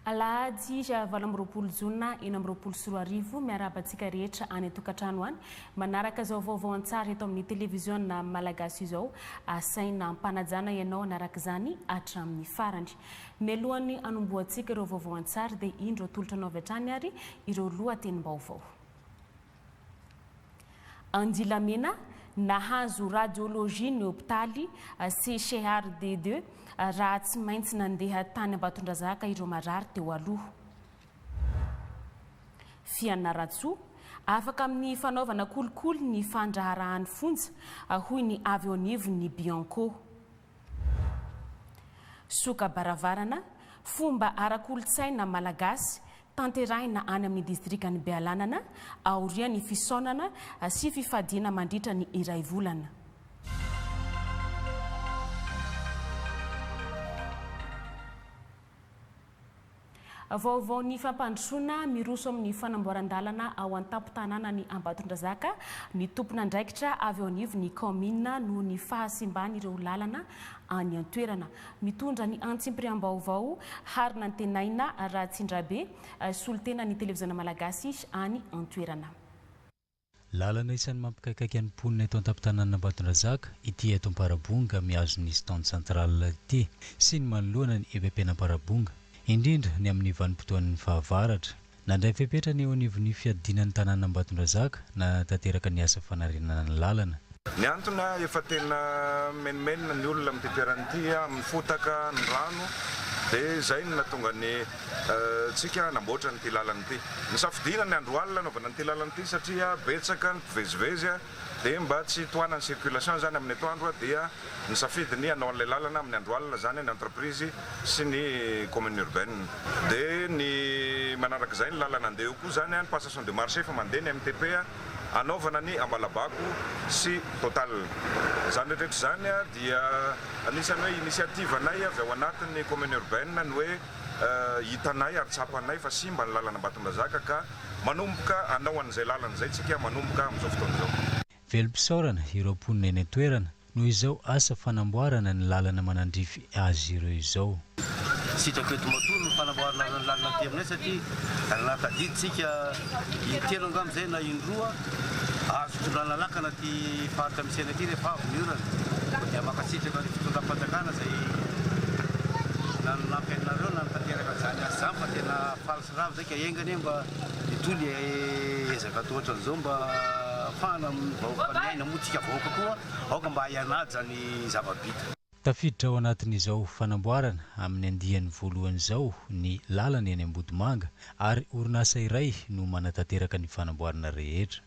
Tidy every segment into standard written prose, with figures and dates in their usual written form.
Alahady 28 jona 2026, miarahaba antsika rehetra any an-tokantrano any, manaraka izao vaovao an-tsary eto amin'ny televiziona malagasy izao, asaina am-panajana ianao hanaraka izany hatramin'ny farany. Mialohan'ny hanombohantsika ireo vaovao an-tsary dia indro atolotra anao avy hatrany ary ireo lohatenim-baovao. Andilamena, Nahazo radiologie ny hopitaly CHRD raha tsy maintsy nandeha tany Ambatondrazaka ireo marary teo aloha. Fianarantsoa, Afaka amin'ny fanaovana kolikoly ny fandraharahan'ny fonja, hoy ny avy eo anivon'ny Bianco. Soka-baravarana, fomba ara-kolontsaina malagasy tanterahina any amin'ny distrikan'i Bealanana aorian'ny fisaonana sy fifadiana mandritra ny iray volana. Vaovaon'ny fampandrosoana, miroso amin'ny fanamboaran-dalana ao an-tampon-tanànan'i Ambatondrazaka ny tompon'andraikitra avy eo anivon'ny kaominina noho ny fahasimban'ireo lalana any an-toerana. Mitondra ny antsimpiriam-baovao Harinantenaina Ratsindrabe, solontenan'ny Televiziona Malagasy any an-toerana. Lalana isan'ny mampikaikaika ny mponina eto an-tampon-tanànan'Ambatondrazaka ity eto Amparabonga mihazo ny stand central ity sy ny manoloana ny EPP n'Amparabonga, indrindra ny amin'ny vanim-potoan'ny fahavaratra. Nandray fepetra ny eo anivon'ny fiadiana ny tanàn'Ambatondrazaka nanatanteraka ny asa fanarenana ny lalana. Ny antony, efa tena mimenomenona ny olona amin'ity toerana ity, amin'ny fotaka, ny rano, dia izay no nahatonga ny tsika hanamboatra an'ity lalana ity. Nisafidiana ny andro alina hanaovana an'ity lalana ity satria betsaka ny mpivezivezy dia mba tsy hitohanan'ny circulation izany amin'ny atoandro dia nisafidy ny hanao an'ilay lalana amin'ny andro alina izany ny entreprise sy ny commune urbaine. Dia ny manarak'izay ny lalana andeha eo koa izany, ny passation de marché efa mandeha ny MTP. hanaovana ny Ambalabako sy Total. Izany rehetra rehetra izany dia anisan'ny hoe initiative anay avy ao anatin'ny commune urbaine ny hoe hitanay ary tsapanay fa simba ny lalana Ambatondrazaka ka manomboka hanao an'izay lalana izay tsika manomboka amin'izao fotoana izao. Velom-pisaorana ireo mponina eny an-toerana noho izao asa fanamboarana ny lalana manandrify azy ireo izao. Sitraka eto Matory ny fanamboarana ny lalana aty aminay satria raha nahatadidy tsika intelo angamba izay na indroa azo itondrana lakana aty faritra misy anay aty rehefa avy ny orana dia mankasitraka ny fitondram-panjakana izay nanampy anareo nanatanteraka an'izany asa izany fa tena faly sy ravo izay ka enga anie mba hitohy ny ezaka atao ohatran'izao mba ahafahana amin'ny vahoaka miaina moa tsika vahoaka koa Aoka mba hihanaja ny zava-bita. Tafiditra ao anatin'izao fanamboarana amin'ny andiany voalohany izao ny lalana eny Ambodimanga ary orinasa iray no manatanteraka ny fanamboarana rehetra.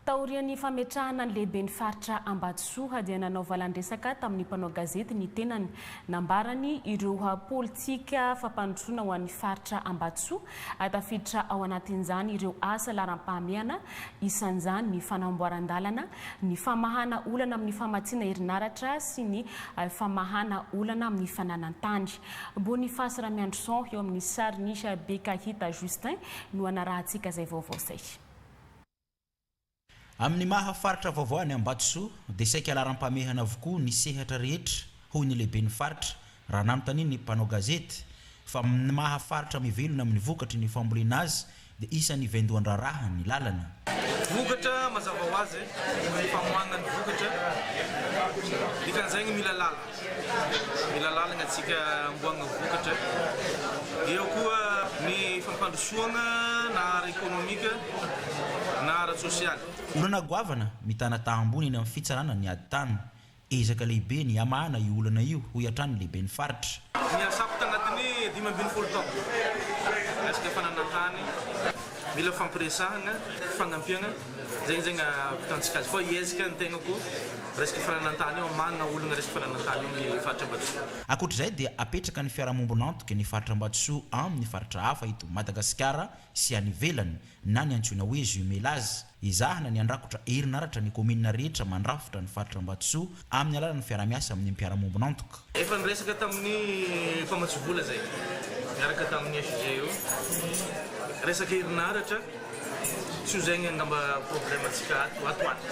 Taorian'ny fametrahana ny lehiben'ny faritra Ambatosoa dia nanao valan-dresaka tamin'ny mpanao gazety ny tenany. Nambarany ireo politika fampandrosoana ho an'ny faritra Ambatosoa. Tafiditra ao anatin'izany ireo asa laharam-pahamehana, isan'izany ny fanamboaran-dalana, ny famahana olana amin'ny famatsiana herinaratra sy ny famahana olana amin'ny fananan-tany. Boniface Ramiandrison eo amin'ny sarin'i Bekahita Justin no anarahantsika izay vaovao izay. Amin'ny maha faritra vaovao any Ambatosoa dia saika laharam-pahamehana avokoa ny sehatra rehetra, hoy ny lehiben'ny faritra raha nanontanian'ny mpanao gazety fa amin'ny maha faritra mivelona amin'ny vokatry ny fambolena azy dia isan'ny vaindohan-draharaha ny lalana. Vokatra mazava ho azy ny famoahana ny vokatra, dikan'izay mila lalana. Mila lalagna antsika amboagna vokatra. Eo koa ny fampandrosoagna na ara-ekonomika na ara-tsosialy. Olana goavana mitana taha ambony eny amin'ny fitsarana ny ady tany. Ezaka lehibe ny hamahana io olana io, hoy hatrany ny lehiben'ny faritra. Niasako tagnatin'ny 15 taogno resaka fananan-tany. Mila fampiresahagna, fagnampiagna, zegny zegny ahavitantsika azy. Fa hiezaka ny tegnako resaka fananan-tany io, magnana olagna resaka fananan-tany io amin'ny faritra Ambatosoa. Ankoatra izay dia apetraka ny fiarahamombon'antoky ny faritra Ambatosoa amin'ny faritra hafa eto Madagasikara sy any ivelany na ny antsoina hoe jumelage. Ezahana ny handrakotra herinaratra ny kaominina rehetra mandrafitra ny faritra Ambatosoa amin'ny alalan'ny fiaraha-miasa amin'ny mpiara-mombon'antoka. Efa niresaka tamin'ny mpamatsy vola zay niaraka tamin'ny SG io resaka herinaratra tsy ho zegny angamba problème antsika ato ato ato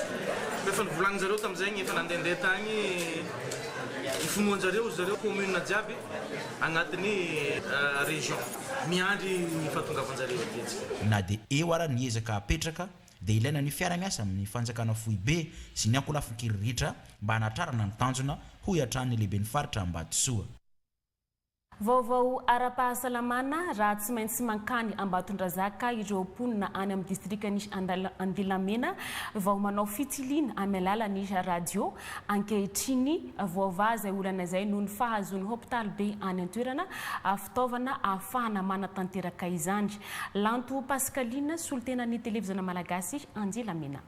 fa efa nivolagnin-jareo tamin'izegny efa nandehandeha tagny. Ifonoan-jareo zareo commune jiaby agnatin'ny région. Miandry ny fahatongavan-jareo aty antsika. Na dia eo ara ny ezaka apetraka dia ilaina ny fiara-miasa amin'ny fanjakana foibe sy ny ankolafin-kery rehetra mba hanatrarana ny tanjona, hoy hatrany ny lehiben'ny faritra Ambatosoa. Vaovao ara-pahasalamana, raha tsy maintsy mankany Ambatondrazaka ireo mponina any amin'ny distrikan'i Andilamena vao manao fitiliana amin'ny alalan'ny radio. Ankehitriny, voavaha izay olana izay noho ny fahazoan'ny hopitaly be any an-toerana fitaovana ahafahana manatanteraka izany. Lanto Pascaline, solontenan'ny Televiziona Malagasy Andilamena.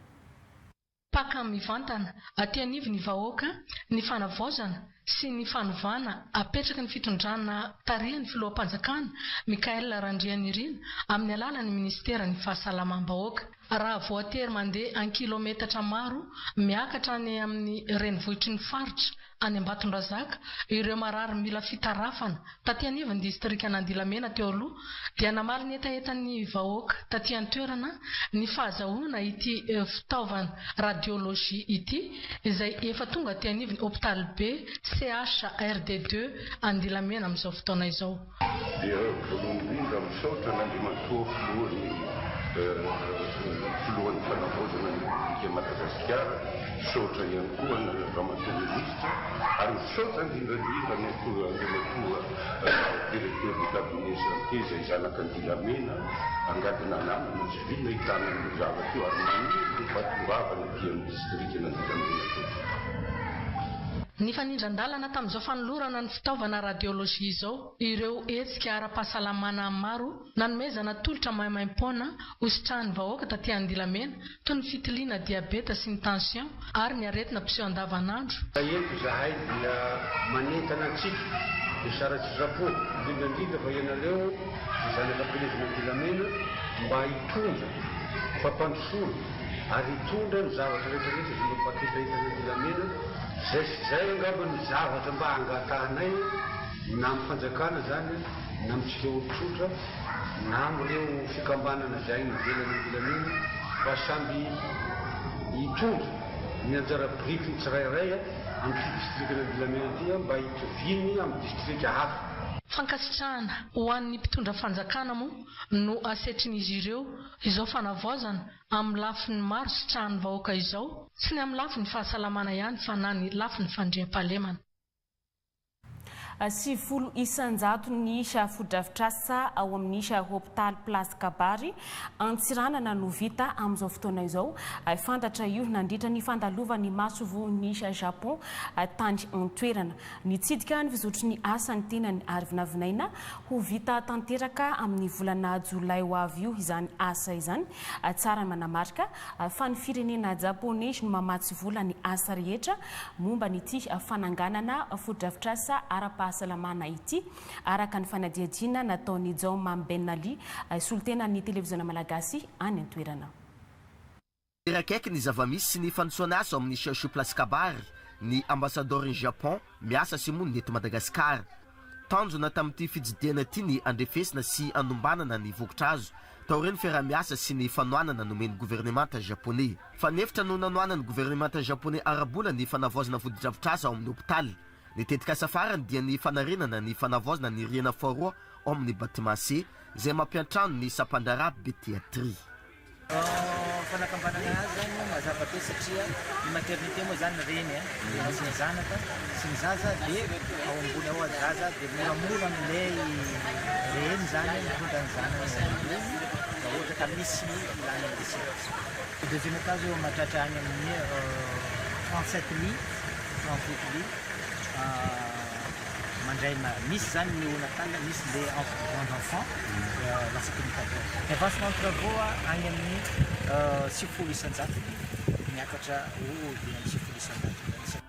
Mpaka mivantana aty anivon'ny vahoaka ny fanavaozana sy ny fanovana apetraky ny fitondrana tarihan'ny filoham-panjakana Michaël Randrianirina amin'ny alalan'ny minisiteran'ny fahasalamam-bahoaka. Raha voatery mandeha an-kilaometatra maro miakatra any amin'ny renivohitry ny faritra any Ambatondrazaka ireo marary mila fitarafana taty anivon'ny distrikan'Andilamena teo aloha dia namaly ny hetahetan'ny vahoaka taty an-toerana ny fahazahoana ity fitaovana radiologie ity izay efa tonga aty anivon'ny hopitaly be CHRD deux Andilamena amin'izao fotoana izao. Dia voalohany indrindra misaotra an'Andriamatoa Filohan'ny Filohan'ny Fanavaozana ny Repoblikan'i Madagasikara, misaotra ihany koa an'i Ramatoa Minisitra ary misaotra indrindra indrindra an'i Andriamatoa Directeur de cabinet santé izay zanak'Andilamena, angady nananana tsy vy nahitana an'io zavatra io ary maniry ny fahatongavany aty amin'ny distrikan'Andilamena tompoko. Nifanindran-dalana tamin'izao fanolorana ny fitaovana radiologie izao ireo hetsika ara-pahasalamana maro nanomezana tolotra maimaimpoana ho sitrahan'ny vahoaka taty Andilamena toy ny fitiliana diabeta sy ny tension ary ny aretina mpiseho andavanandro. Eto izahay dia manentana antsika mizara sitrapo, indrindra indrindra fa ianareo ny zanaka am-pielezan'Andilamena mba hitondra fampandrosoana ary hitondra ny zavatra rehetra rehetra izay mba mpanketahetana Andilamena. Izay sy izay angamba no zavatra mba angatahanay na amin'ny fanjakana izany na amintsika olon-tsotra na amin'ireo fikambanana izay any ivelany Andilamena mba samby hitondra ny anjara birikiny tsirairay amin'ity distrikan'Andilamena ity mba hitoviany amin'ny distrika hafa. Fankasitrahana ho an'ny mpitondra fanjakana moa no asetrin'izy ireo izao fanavaozana amin'ny lafiny maro sitrahan'ny vahoaka izao, tsy ny amin'ny lafiny fahasalamana ihany fa na ny lafiny fandriampahalemana. 90% ny fotodrafitrasa ao amin'ny hopitaly Place Kabary Antsiranana no vita amin'izao fotoana izao. Fantatra io nandritra ny fandalovan'ny masoivohon'ny Japon tany an-toerana. Nitsidika ny fizotry ny asa ny tenany ary vinavinaina ho vita tanteraka amin'ny volana jolay ho avy io izany asa izany. Tsara ny manamarika fa ny firenena Japoney no mamatsy vola ny asa rehetra momba an'ity fananganana fotodrafitrasa ara-pahasalamana ity, araka ny fanadihadiana nataon'i Jaoma Ben Ali, solontenan'ny Televiziona Malagasy any an-toerana. Nijery akaiky ny zava-misy sy ny fandrosoana asa ao amin'ny CHU Place Kabary ny ambasadaorin'i Japon miasa sy monina eto Madagasikara. Tanjona tamin'ity fitsidihana ity ny handrefesana sy hanombanana ny vokatra azo taorian'ny fiaraha-miasa sy ny fanohanana nomen'ny governemanta japoney. Fanefitra no nanohanan'ny governemanta japoney ara-bola ny fanavaozana fotodrafitrasa ao amin'ny hopitaly. Ny tetikasa farany dia ny fanarenana ny fanavaozana ny rihana faharoa ao amin'ny bâtiment C izay mampiantrano ny sampandraharaha Betiatria. Fanakambanana azy zany mazava be satria ny maternité moa zany reny a, reny sy ny zanaka sy ny zaza de ao ambony ao zaza de moramora amin'ilay reny zany mitondra ny zanany ao ambony raha ohatra ka misy ny ilana an'ilay service. Deuxième étage eo mahatratra any amin'ny 37 lits, 38 lits. Mandray misy zany ny néonatal, misy le grande enfant latsaky ny tableau. Ny avancement de travaux any amin'ny 90% miakatra ho 95%.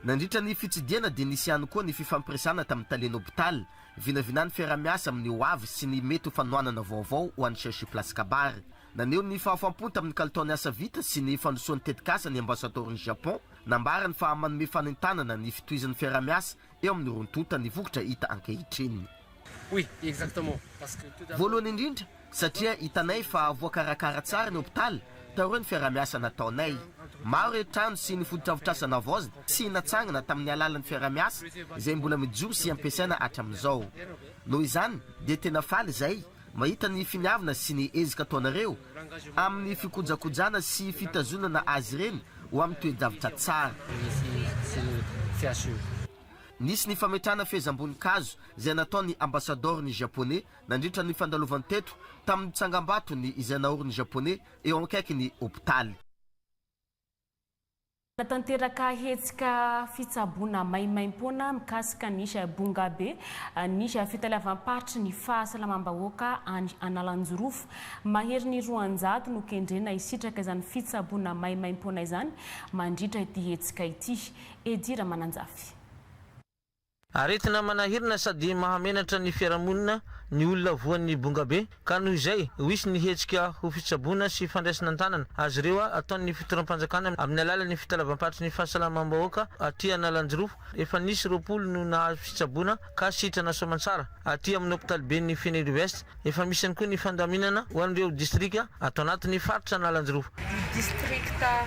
Nandritra ny fitsidihana dia nisy ihany koa ny fifampiresahana tamin'ny talen'ny hopitaly, vinavinan'ny fiaraha-miasa amin'ny ho avy sy ny mety ho fanohanana vaovao ho an'ny CHU Place Kabary. Naneho ny fahafampony tamin'ny kalitaon'ny asa vita sy ny fandrosoan'ny tetikasa ny ambasadaoron'i Japon. Nambarany fa manome fanentanana ny fitohizan'ny fiaraha-miasa eo amin'ny roa tonta ny vokatra hita ankehitriny. Oui, exactement, parce que tout d'abord. Voalohany indrindra, satria hitanay fa voakarakara tsara ny hopitaly taorian'ny fiaraha-miasa nataonay. Maro ireo trano sy ny fotodrafitrasa navaozina sy natsangana tamin'ny alalan'ny fiaraha-miasa izay mbola mijoro sy ampiasaina hatramin'izao. Noho izany dia tena faly izahay mahita ny finiavana sy ny ezaka ataonareo amin'ny fikojakojana sy fitazonana azy ireny ho amin'ny toe-javatra tsara. Nisy ny fametrahana fehezam-boninkazo izay nataon'ny ambasadaoron'ny Japoney nandritra ny fandalovany teto tamin'ny tsangambatony izay naorin'ny Japoney eo akaikin'ny hopitaly. Natanteraka hetsika fitsaboana maimaimpoana mikasika ny bongabe ny fitaleavam-paritry ny fahasalamam-bahoaka any Analanjirofo. Maherin'ny 200 no kendrena hisitraka izany fitsaboana maimaimpoana izany mandritra ity hetsika ity. Eddy Ramananjafy. Aretina manahirana sady mahamenatra ny fiarahamonina ny olona voan'ny bongabe ka noho izay ho hisy ny hetsika ho fitsaboana sy fandraisana an-tanana azy ireo ataon'ny fitondram-panjakana amin'ny alalan'ny fitalavam-paritry ny fahasalamam-bahoaka aty Analanjirofo. Efa nisy 20 no nahazo fitsaboana ka sitrana soamantsara aty amin'ny hopitaliben'ny Fenerive Est. Efa misy ihany koa ny fandaminana ho an'ireo distrika ato anatin'ny faritra Analanjirofo. Ny distrikta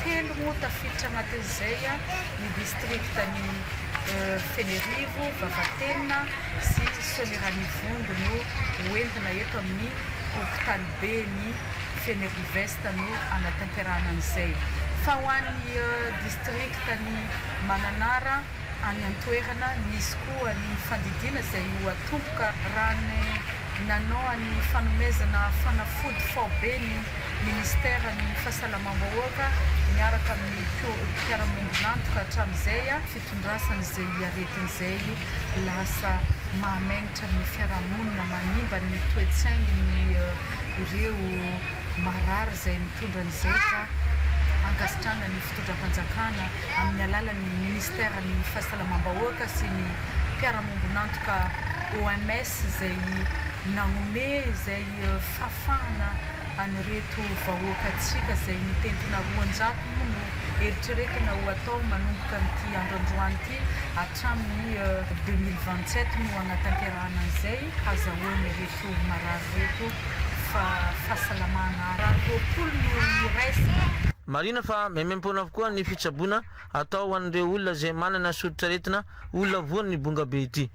telo moa tafiditra anatin'izay, ny distriktan'i Fenerivo, Vavatenina sy Soanierana-Ivongo no hoentina eto amin'ny hopitaliben'i Fenerive-Est no hanatanterahana an'izay. Fa ho an'ny distriktan'i Mananara, any an-toerana, nisy koa ny fandidiana izay ho atomboka raha ny nanao ny fanomezana fanafody faobe ny ministeran'ny fahasalamam-bahoaka miaraka amin'ny mpiara-miombon'antoka hatramin'izay fitondrasana izay aretina izay lasa mahamenatra ny fiarahamonina, manimba ny toe-tsain'ny ireo marary izay mitondra an'izay ka ankasitrahana ny fitondram-panjakana amin'ny alalan'ny ministeran'ny fahasalamam-bahoaka sy ny mpiara-mombon'antoka OMS izay nanome izay fahafahana an'ireto vahoakantsika izay mitentina 200 moa no eritreretina ho atao manomboka amin'ity andro androany ity hatramin'ny 2027 no hanatanterahana an'izay hazahoan'ireto marary ireto fahasalamana raha 20 no raisina. Marihina fa maimaimpoana avokoa ny fitsaboana atao ho an'ireo olona izay manana soritr'aretina olona voan'ny bongabe ity.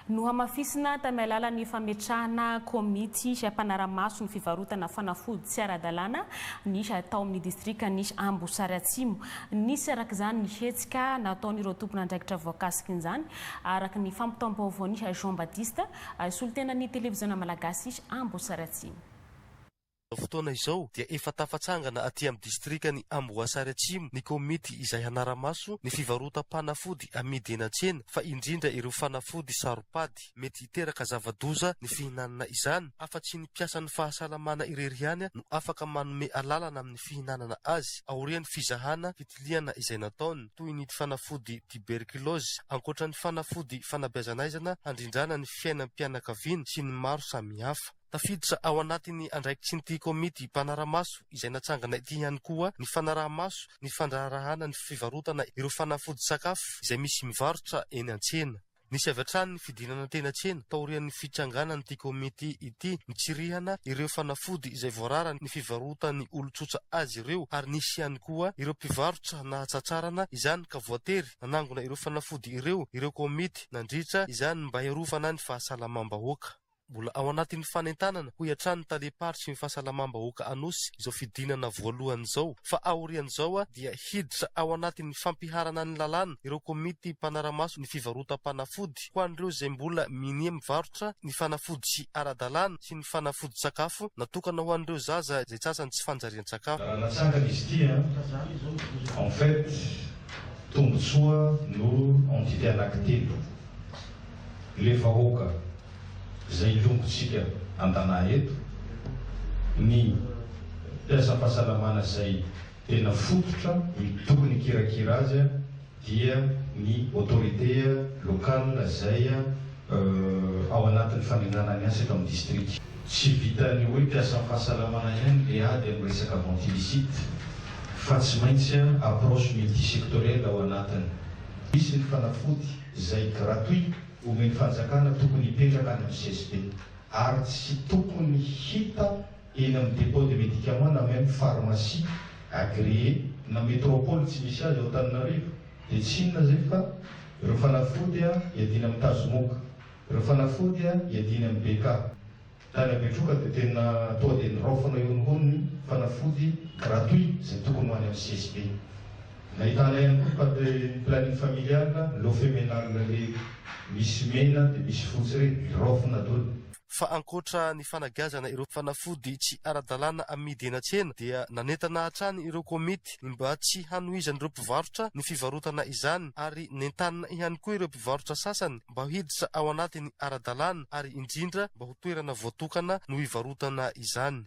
Nohamafisina tamin'ny alalan'ny fametrahana komity mpanara-maso ny fivarotana fanafody tsy ara-dalàna ny tao amin'ny distrikan'i Amboasary Atsimo. Nisy araka izany ny hetsika nataon'ireo tompon'andraikitra voakasikin'izany, araka ny fampitam-baovaon'i Jean Baptiste, solontenan'ny televiziona malagasy Amboasary Atsimo. Izao fotoana izao dia efa tafatsangana aty amin'ny distrikan'i Amboasary Atsimo ny komity izay hanara-maso ny fivarotam-panafody amidy eny an-tsena fa indrindra ireo fanafody saro-pady mety hiteraka zava-doza ny fihinanana izany, afa-tsy ny mpiasan'ny fahasalamana irery ihany no afaka manome alalana amin'ny fihinanana azy aorian'ny fizahana fitiliana izay nataony, toy ny fanafody tuberculose, ankoatra ny fanafody fanabeazan'aizana handrindrana ny fiainam-pianakaviana sy ny maro samihafa. Tafiditra ao anatin'ny andraikitrin'ity komity mpanara-maso izay natsangana ity ihany koa ny fanaraha-maso ny fandraharahana ny fivarotana ireo fanafody sakafo izay misy mivarotra eny an-tsena. Nisy avy hatrany ny fidinana teny an-tsena taorian'ny fitsanganan'ity komity ity nitsirihana ireo fanafody izay voarara ny fivarotan'ny olon-tsotra azy ireo ary nisy ihany koa ireo mpivarotra nahatsatsarana izany ka voatery nanangona ireo fanafody ireo ireo komity nandritra izany mba hiarovana ny fahasalamam-bahoaka. Mbola ao anatin'ny fanentanana, hoy hatrany ny talem-paritry ny fahasalamam-bahoaka Anosy, izao fidinana voalohany izao, fa aorian'izao dia hiditra ao anatin'ny fampiharana ny lalàna ireo komity mpanara-maso ny fivarotam-panafody ho an'ireo izay mbola minia mivarotra ny fanafody tsy ara-dalàna sy ny fanafodin-tsakafo natokana ho an'ireo zaza izay tratran'ny tsy fanjarian-tsakafo. Raha natsangana izy ity an, en fait tombotsoa no entité anaky telo, le vahoaka, izay longontsika an-tanà eto, ny mpiasam-pahasalamana izay tena fototra tokony hikirakira azy dia ny autorité locale izay ao anatin'ny fandrindrana ny asa eto amin'ny distrika. Tsy vitan'ny hoe mpiasan'ny fahasalamana ihany le ady amin'ny resaka vente illicite fa tsy maintsy approche multisectorielle ao anatiny. Misy ny fanafody izay gratuit omen'ny fanjakana tokony hipetraka any amin'ny CSB. ary tsy tokony hita eny amin'ny dépôt de médicaments na même pharmacie agréée na métropole tsy misy azy ao Antananarivo dia tsy inona izay fa ireo fanafody iadiana amin'ny tazomoka, ireo fanafody iadiana amin'ny BK. Tany Betroka dia tena toa dia niraofana eo no ho ny fanafody gratuit izay tokony ho any amin'ny CSB. Nahitana ihany koa fa ny planning familial, l'eau-femenal le misy mena dia misy fotsy ireny, niraofina daholo. Fa ankoatra ny fanagiazana ireo fanafody tsy ara-dalàna amidy eny an-tsena dia nanentana hatrany ireo komity ny mba tsy hanohizan'ireo mpivarotra ny fivarotana izany ary nentanina ihany koa ireo mpivarotra sasany mba hiditra ao anatin'ny ara-dalàna ary indrindra mba ho toerana voatokana no hivarotana izany.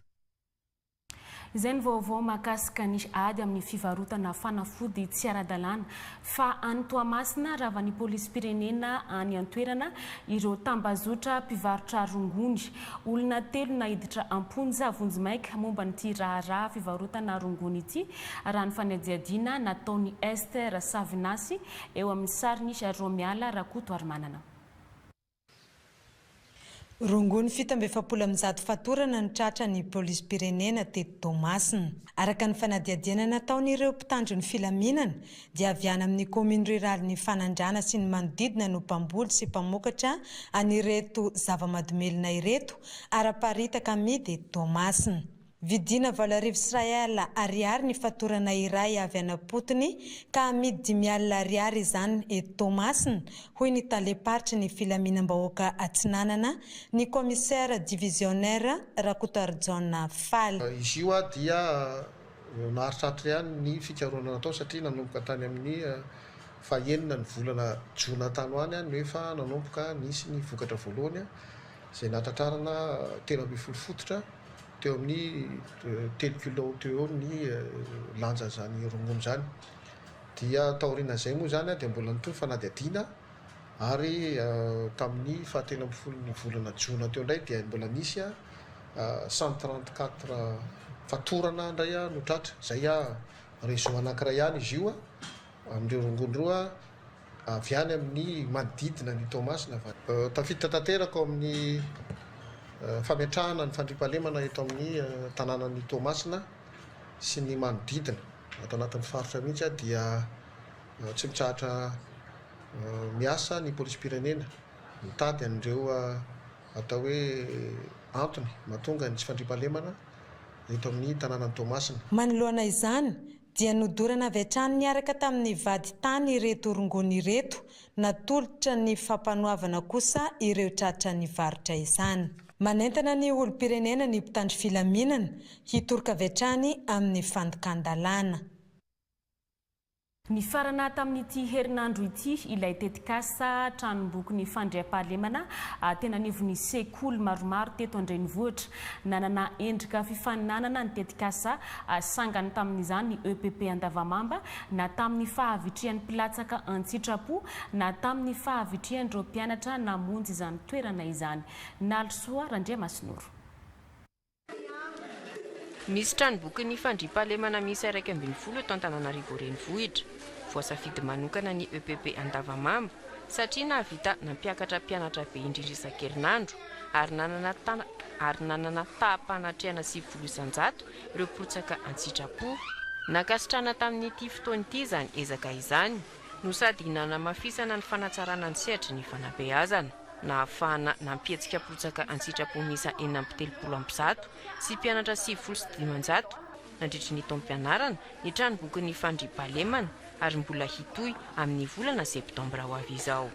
Izay ny vaovao mahakasika ny ady amin'ny fivarotana fanafody tsy ara-dalàna. Fa any Toamasina, ravan'ny polisim-pirenena any an-toerana ireo tambazotra mpivarotra rongony. Olona telo naiditra am-ponja vonjimaika momba an'ity raharaha fivarotana rongony ity, raha ny fanadihadiana nataon'i Esther Savinasy eo amin'ny sarin'i Romiala Rakotoarimanana. Rongony 147 fatorana no tratra ny polisim-pirenena teto Toamasina. Araka ny fanadihadiana nataon'ireo mpitandro ny filaminana dia avy any amin'ny kaominy ruralin'i Fanandrana sy ny manodidina no mpamboly sy mpamokatra an'ireto zava-mahadomelina ireto ary aparitaka amidy eto Toamasina. Vidina 1800 ariary ny fatorana iray avy any am-potony ka amidy 5000 ariary izany eto Toamasina, hoy ny talem-paritry ny filaminam-bahoaka Atsinanana, ny commissaire divisionnaire Rakotoarijaona Faly. Izy io dia naharitraritra ihany ny fikarohana natao satria nanomboka tany amin'ny fahenina ny volana jona tany ho any no efa nanomboka nisy ny vokatra voalohany izay nahatratrarana 13 fototra teo amin'ny telo kilao teo eo ny lanjan'izany rongony izany. Dia taorian'izay moa izany dia mbola nitohy ny fanadihadiana ary tamin'ny fahatelo ambin'ny folon'ny volana jona teo indray dia mbola nisy 134 fatorana indray no tratra. Izay réseau anankiray ihany izy io amin'ireo rongony ireo avy any amin'ny manodidina an'i Toamasina. Tafiditra tanteraka ao amin'ny fametrahana ny fandriampahalemana eto amin'ny tanànan'i Toamasina sy ny manodidina ato anatin'ny faritra mihitsy dia tsy mitsahatra miasa ny polisim-pirenena mitady an'ireo atao hoe antony mahatonga ny tsy fandriampahalemana eto amin'ny tanànan'i Toamasina. Manoloana izany dia nodorana avy hatrany niaraka tamin'ny vadintany ireto rongony ireto, natolotra ny fampanoavana kosa ireo tratra nivarotra izany. Manentana ny olom-pirenena ny mpitandro filaminana hitoroka avy hatrany amin'ny fandikan-dalàna. Nifarana tamin'ity herinandro ity ilay tetikasa tranombokin'ny fandriampahalemana teny anivon'ny sekoly maromaro teto an-drenivohitra. Nanana endrika fifaninanana ny tetikasa sangany tamin'izany ny EPP Andavamamba na tamin'ny fahavitrihan'ny mpilatsaka an-tsitrapo na tamin'ny fahavitrihan'ireo mpianatra namonjy izany toerana izany. Nalisoa Randriamasinoro. Misy tranombokin'ny fandriampahalemana miisa 11 eto Antananarivo Renivohitra. Voasafidy manokana ny EPP Andavamamba satria nahavita nampiakatra mpianatra be indrindra isan-kerinandro ary nanana ary nanana taham-panatrehana 90% ireo mpirotsaka an-tsitrapo. Nankasitrahana tamin'ity fotoana ity izany ezaka izany no sady nanamafisana ny fanatsarana ny sehatry ny fanabeazana. Nahafahana nampihetsika mpirotsaka an-tsitrapo miisa 136 sy mpianatra 590 nandritry ny taom-pianarana ny tranombokin'ny fandriampahalemana ary mbola hitohy amin'ny volana septambra ho avy izao.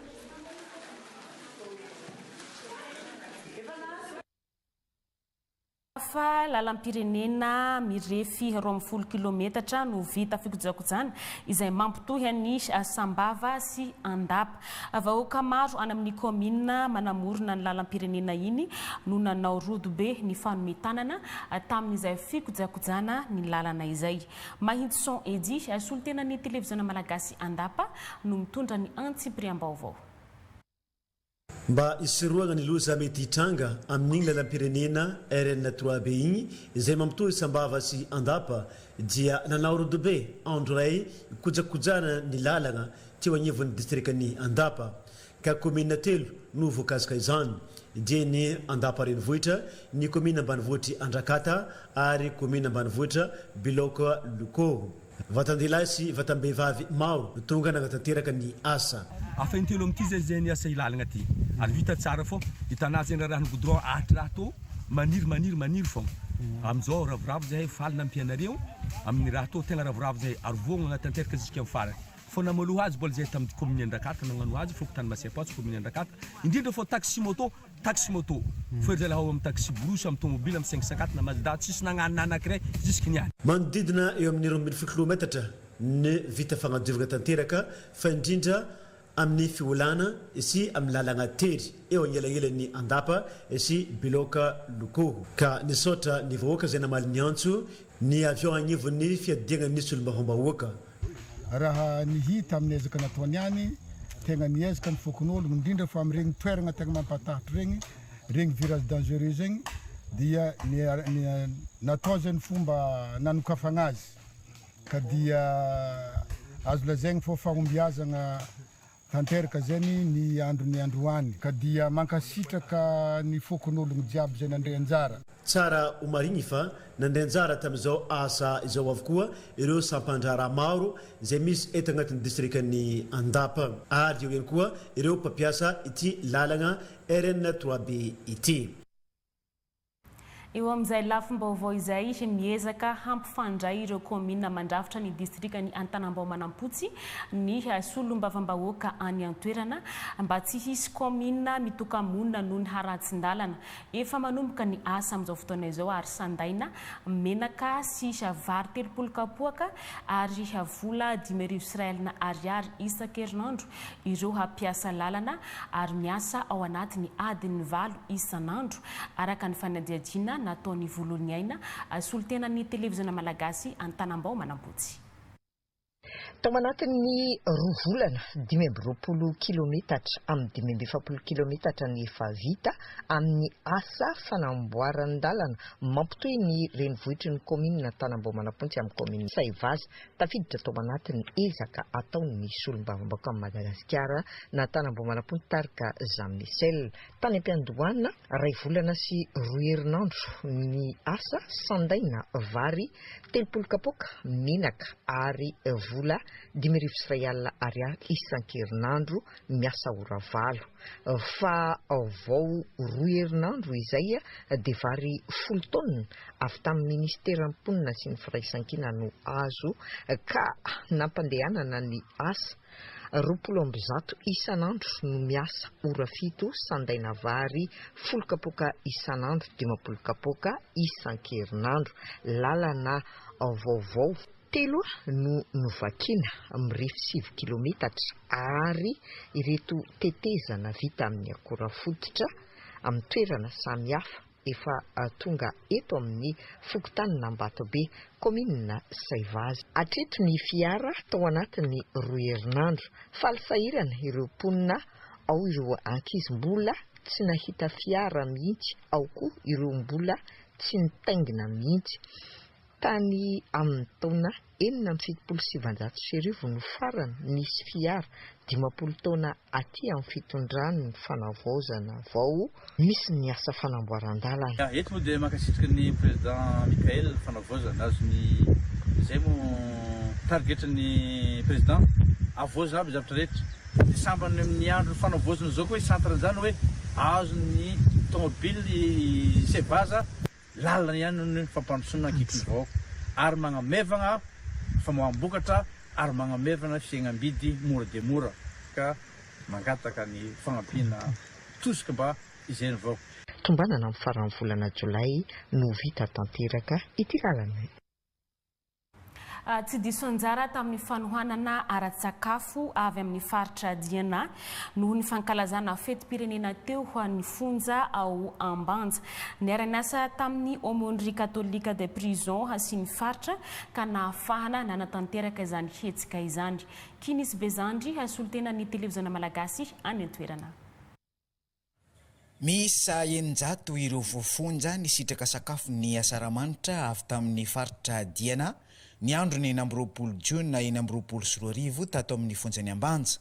Fa lalam-pirenena mirefy 12 kilometatra no vita fikojakojana izay mampitohy an'i Sambava sy Andapa. Vahoaka maro any amin'ny kaominina manamorona ny lalam-pirenena iny no nanao rodobe ny fanome tanana tamin'izay fikojakojana ny lalana izay. Mahintson Eddy, solontenan'ny televiziona malagasy Andapa no mitondra ny antsipiriam-baovao. Mba hisorohana ny loza mety hitranga amin'igny lalam-pirenena RN trois B igny izay mampitohy Sambava sy Andapa dia nanao rodobe andro iray hikojakojana ny lalana teo agnivon'ny distrikan'i Andapa. ka kaominina telo no voakasika izany dia ny Andapa renivohitra, ny kaominina ambanivohitr'i Andrakata ary kaominina ambanivohitra Biloka Lokoho. Vatan-dehilahy sy vatam-behivavy maro no tonga nanatanteraka ny asa. Afa intelo amin'ity zay zay ny asa ilalagna ty ary vita tsara fô hitanà zegny rarahany goudron ahatry raha tô maniry maniry maniry fôgna amizao ravoravo zahay faly nampianareo amin'ny raha tô tegna ravoravo zahay ary voagna agnatanteraka jusqu'à amin'ny farany fô namaloha azy mbola zahay tamin'ny commune Andrakata nagnano azy fokontany Masiapatsy commune Andrakata indrindra fô taxi moto taxi moto fô ry zalahy ao amin'ny taxi brousse amin'ny tomobile amin'ny 504 na Mazda tsisy nagnano na anakiray jusque niany. Manodidina eo amin'ny 12 kilometatra ny vita fagnadiovana tanteraka fa indrindra amin'ny fiolana sy amin'ny lalagna tery eo anelanelan'ny Andapa sy Biloka Lokoho. Ka nisaotra ny vahoaka izay namaly ny antso ny avy ao agnivon'ny fiadiagna ny solombavambahoaka. Raha ny hita amin'ny ezaka nataony ihany, tegna niezaka ny fokonolona, indrindra fa amin'ireny toerana tegna mampatahotra regny, regny virage dangereux zegny dia ny natao zay ny fomba nanokafagna azy. Ka dia azo lazaigny fô fahombiazagna tanteraka zegny ny andron'ny androany. Ka dia mankasitraka ny fokonologno jiaby zay nandray anjara. Tsara ho marigny fa nandray anjara tamin'izao asa izao avokoa ireo sampan-draharaha maro izay misy eto agnatin'ny distrikan'i Andapa ary eo ihany koa ireo mpampiasa ity lalagna RN trois B ity. Eo amin'izay lafim-baovao izay, miezaka hampifandray ireo kaominina mandrafitra ny distrikan'i Antanambao Manampotsy ny solombavambahoaka any an-toerana mba tsy hisy kaominina mitoka-monina noho ny haratsin-dalana. Efa manomboka ny asa amin'izao fotoana izao ary sandaina menaka sy vary 30 kapoaka ary vola 1500 alina ariary isan-kerinandro ireo hampiasa lalana ary miasa ao anatin'ny adin'ny valo isan'andro, araka ny fanadihadiana nataon'i Vololoniaina, solontenan'ny Televiziona Malagasy Antanambao Manampotsy. Tao anatin'ny roa volana, 25 kilometatra amin'ny 45 kilometatra ny efa vita amin'ny asa fanamboaran-dalana mampitohy ny renivohitry ny kaominina Antanambao Manampontsy amin'ny kaominina Saivaza. Tafiditra tao anatin'ny ezaka ataon'ny solombavambahoakan'i Madagasikara Nathan Ambohimanamponto tarika Jean Michel. Tany am-piandohana, iray volana sy roa herinandro ny asa, sandaina vary 30 kapoaka, menaka ary vola 1500 ariary isan-kerinandro miasa ora valo. Fa vao roa herinandro izay dia vary folo taonina avy tamin'ny minisiteran'ny mponina sy ny firaisankina no azo ka nampandehanana ny asa. 120 isan'andro no miasa, ora fito, sandaina vary folo kapoaka isan'andro, 50 kapoaka isan-kerinandro. Lalana vaovao telo no novakiana, mirefy sivy kilometatra ary ireto tetezana vita amin'ny akora fototra amin'ny toerana samihafa. efa tonga eto amin'ny fokontanin'Ambatobe, kaominina Saivazy. Hatreto ny fiara tao anatin'ny roa herinandro. Faly sahirana ireo mponina, ao ireo ankizy mbola tsy nahita fiara mihitsy, ao koa ireo mbola tsy nitaingina mihitsy. Tany amin'ny taona 1976 no farany nisy fiara, 50 taona aty amin'ny fitondran'ny fanavaozana vao misy ny asa fanamboaran-dalana. Eto moa dia mankasitraka ny Président Mickaël fanavaozana azony izay moa targetry ny Président avoazana aby zavatra rehetra dia sambany amin'ny andro fanavaozana izao koa centre izany hoe azon'ny tomobile Sevaza Lalina ihany ny fampandrosoana ankehitriny vahoaka ary magnamevagna famoaham-bokatra ary magnamevagna fihenam-bidy mora dia mora ka mangataka ny fagnampiana tosika mba izay ny vahoaka. Tombanana amin'ny faran'ny volana jolay no ho vita tanteraka ity lalana. Tsy diso anjara tamin'ny fanohanana ara-tsakafo avy amin'ny faritra Diana noho ny fankalazana fetim-pirenena teo ny fonja ao Ambanja. Niara-niasa tamin'ny Aumônerie Catholique des Prisons sy ny faritra ka nahafahana nanatanteraka izany hetsika izany. Kinisy Bezandry, solontenan'ny Televiziona Malagasy any an-toerana. Miisa 600 ireo voafonja nisitraka sakafo ny Asaramanitra avy tamin'ny faritra Diana ny andron'ny 26 jona 2026 tato amin'ny fonjan'i Ambanja.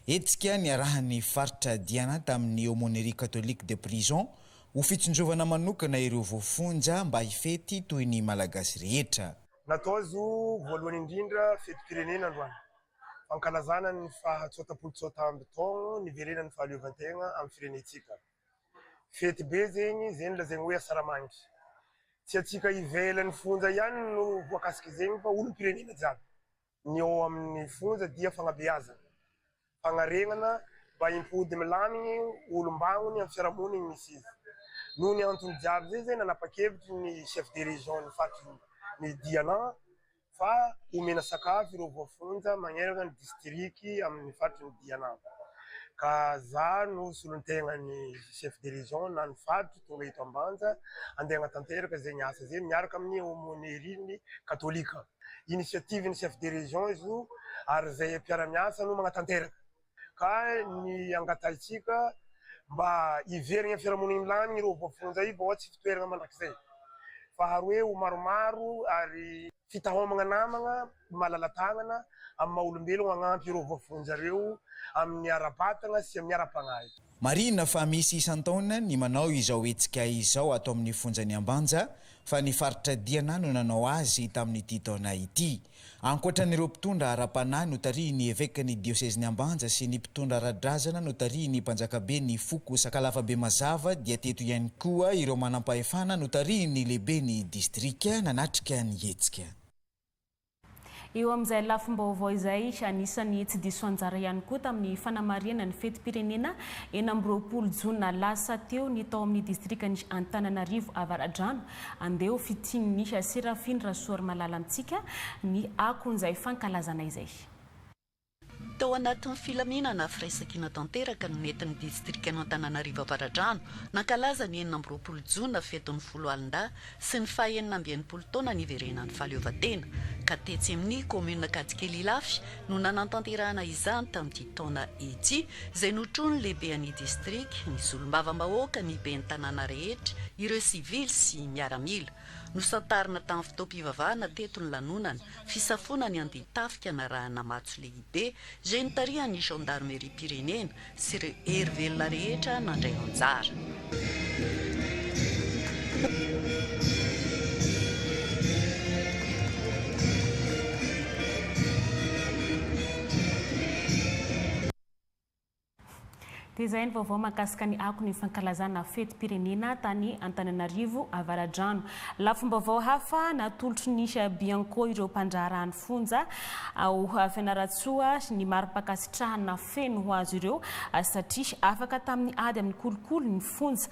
Hetsika niarahan'ny faritra Diana tamin'ny Aumônerie Catholique de Prison ho fitsinjovana manokana ireo voafonja mba hifety toy ny Malagasy rehetra. Natao zo voalohany indrindra fetim-pirenena androany. Fankalazana ny faha 69 taogno niverenan'ny fahaleovan-tegna amin'ny firenentsika. Fety be zegny, zegny lazaigny hoe asaramanitra. Tsy antsika ivelan'ny fonja ihany no voakasik'izegny fa olom-pirenena jiaby. Ny ao amin'ny fonja dia fagnabeazana, fagnaregnana mba himpody milamigny olom-bagnony amin'ny fiarahamonigny misy izy. Noho ny antony jiaby zay zay nanapa-kevitry ny chef de région ny faritry ny Diana fa omena sakafo ireo voafonja magnerana ny distriky amin'ny faritry ny Diana. Ka za no solontegnan'ny chef de région na ny faritry tonga eto Ambanja andeha hagnatanteraka zegny asa zegny miaraka amin'ny aumônerie-n'ny katôlika. Initiative ny chef de région izy io ary izay mpiara-miasa no magnatanteraka. Ka ny angatahintsika mba hiverigna amin'ny fiarahamonigny milamigny ireo voafonja io vao tsy fitoeragna mandrakizay. Faharoe ho maromaro ary fitahomagna namagna malala-tagnana amin'ny maha olombelogno hagnampy ireo voafonja ireo amin'ny ara-batagna sy amin'ny ara-pagnahy. Marihina fa misy isan-taona ny manao izao hetsika izao ato amin'ny fonjan'i Ambanja fa ny faritra Diana no nanao azy tamin'ity taona ity. Ankoatra an'ireo mpitondra ara-panahy notarihin'ny evekan'ny diosezin'i Ambanja sy ny mpitondra ara-drazana notarihin'ny mpanjakaben'ny foko Sakalava Bemazava dia teto ihany koa ireo manampahefana notarihin'ny lehiben'ny distrika nanatrika ny hetsika. Eo amin'izay lafim-baovao izay, anisan'ny tsy diso anjara ihany koa tamin'ny fanamarihana ny fetim-pirenena 26 jona lasa teo ny tao amin'ny distrikan'i Antananarivo Avaradrano. Andeha ho fitian'ny Seraphine Rasoarimalala amintsika ny akon'izay fankalazana izay. Tao anatin'ny filaminana firaisankina tanteraka no nentin'ny distrikan'Antananarivo Avaradrano nankalaza ny 26 jona fetin'ny foloalindahy sy ny faha 66 taona niverenan'ny fahaleovantena ka tetsy amin'ny kaominina Ankadikely Ilafy no nanantanterahana izany tamin'ity taona ity izay notronin'ny lehiben'ny distrika, ny solombavambahoaka, ny ben'ny tanàna rehetra, ireo sivily sy miaramila. Nosantarina tamin'ny fotoam-pivavahana teto ny lanonana fisafoana ny andian-tafika narahana matso lehibe izay notarihan'ny Gendarmeriam-pirenena sy ireo hery velona rehetra nandray anjara. Dia izay ny vaovao mahakasika ny akon'ny fankalazana fetim-pirenena tany Antananarivo Avaradrano. Lafim-baovao hafa natolotry ny Bianco ireo mpandraharaha ny fonja ao Fianarantsoa ny mari-pankasitrahana feno ho azy ireo satria afaka tamin'ny ady amin'ny kolikoly ny fonja.